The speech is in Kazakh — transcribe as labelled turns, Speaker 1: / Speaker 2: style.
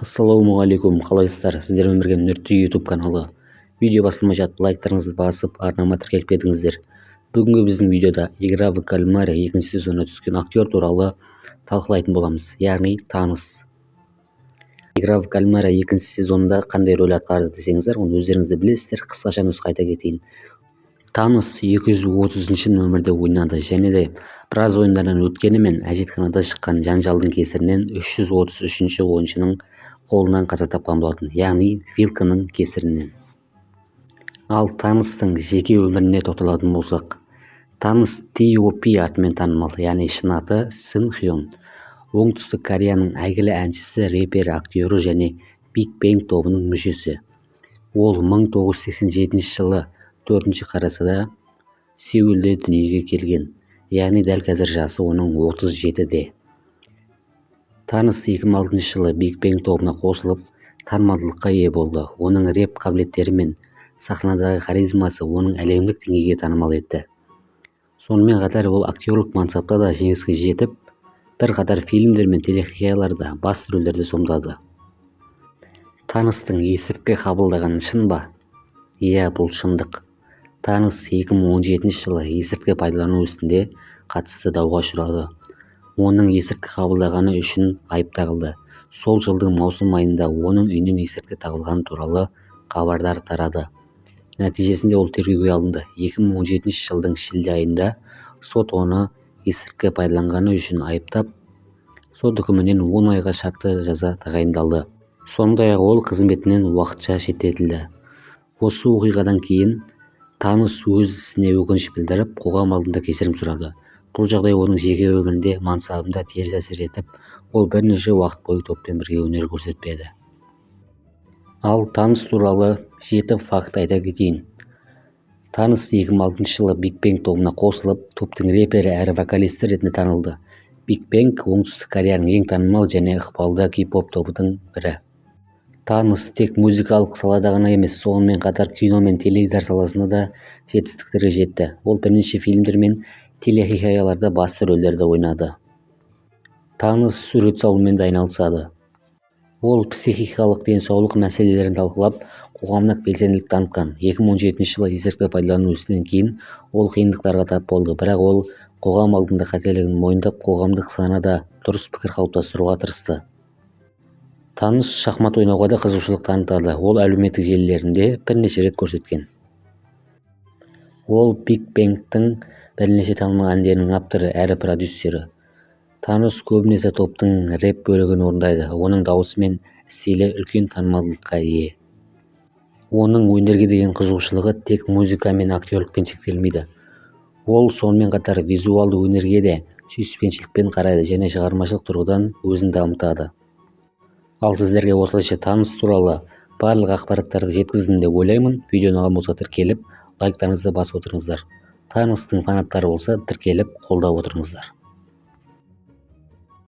Speaker 1: Ассалаумағалейкум, қалайсыздар? Сіздермен бірге Нүрти YouTube каналы. Видео басталмай жатып, лайктарыңызды басып, арнама тіркеліп кетіңіздер. Бүгінгі біздің видеода «Игра в кальмаре» екінші сезонына түскен актер туралы талқылайтын боламыз, яғни Танос. «Игра в кальмаре» екінші сезонында қандай рөл атқарды десеңіздер, оны өздеріңіз де білесіздер. Қысқаша нұсқа айта кетейін: Танос 230 нөмірде ойнады және де біраз ойындардан өткенімен, әжетханада шыққан жанжалдың кесірінен 333 ойыншының қолынан қаза тапқан болатын, яғни вилканың кесірінен. Ал Таностың жеке өміріне тоқталатын болсақ, Танос T.O.P атымен танымал, яғни шын аты Сын Хён. Оңтүстік Кореяның әйгілі әншісі, рэпері, актері және Big Bang тобының мүшесі. Ол 1987 жылы 4 қарашада Сеулде дүниеге келген, яғни дәл қазір жасы оның 37-де. Танос 2006 жылы Big Bang тобына қосылып, танымалдылыққа ие болды. Оның рэп қабілеттері мен сахнадағы харизмасы оның әлемдік деңгейге танымал етті. Сонымен қатар ол актерлік мансапта да жеңіске жетіп, бірқатар фильмдер мен телехикаяларда басты рөлдерді сомдады. Таностың есірткі қабылдағаны шын ба? Иә, бұл шындық. Танос 2017 жылы есірткі пайдалану ісіне қатысты дауға ұшырады. Оның есірткі қабылдағаны үшін айып тағылды. Сол жылдың маусым айында оның үйінен есірткі табылғаны туралы хабардар тарады. Нәтижесінде ол тергеуге алынды. 2017 жылдың шілде айында сот оны есірткі пайдаланғаны үшін айыптап, сот үкімімен 10 айға шартты жаза тағайындалды. Сондай-ақ ол қызметінен уақытша шеттетілді. Осы оқиғадан кейін Танос өз ісіне өкініш білдіріп, қоғам алдында кешірім сұрады. Бұл жағдай оның жеке өмірінде, мансабында теріс әсер етіп, ол бірнеше уақыт бойы топпен бірге өнер көрсетпеді. Ал Танос туралы жеті факт айта кетейін. Танос 2006 жылы Big Bang тобына қосылып, топтың рэпері әрі вокалисті ретінде танылды. Big Bang – Оңтүстік Кореяның ең танымал және ықпалды кей-поп тобының бірі. Танос тек музыкалық салада ғана емес, сонымен қатар кино мен теледидар саласында да жетістіктерге жетті. Ол бірнеше фильмдер мен телехикаяларда басты рөлдерді ойнады. Танос сурет салумен де айналысады. Ол психикалық денсаулық мәселелерін талқылап, қоғамдық белсенділік танытқан. 2017 жылы есірткі пайдалану ісінен кейін ол қиындықтарға тап болды, бірақ ол қоғам алдында қателігін мойындап, қоғамдық санада дұрыс пікір қалыптастыруға тырысты. Танос шахмат ойнауға да қызығушылық танытады. Ол әлеуметтік желілерінде бірнеше рет көрсеткен. Ол Big Bang-тің бірнеше танымал әндерінің авторы әрі продюсері. Танос көбінесе топтың рэп бөлігін орындайды. Оның дауысы мен стилі үлкен танымалдылыққа ие. Оның өнерге деген қызығушылығы тек музыка мен актерлікпен шектелмейді. Ол сонымен қатар визуалды өнерге де сүйіспеншілікпен қарайды және шығармашылық тұрғыдан өзін дамытады. Ал сіздерге осылайша Танос туралы барлық ақпараттарды жеткіздім деп ойлаймын. Видео ұнаған болса, тіркеліп, лайктарыңызды басып отырыңыздар. Таностың фанаттары болса, тіркеліп, қолдап отырыңыздар.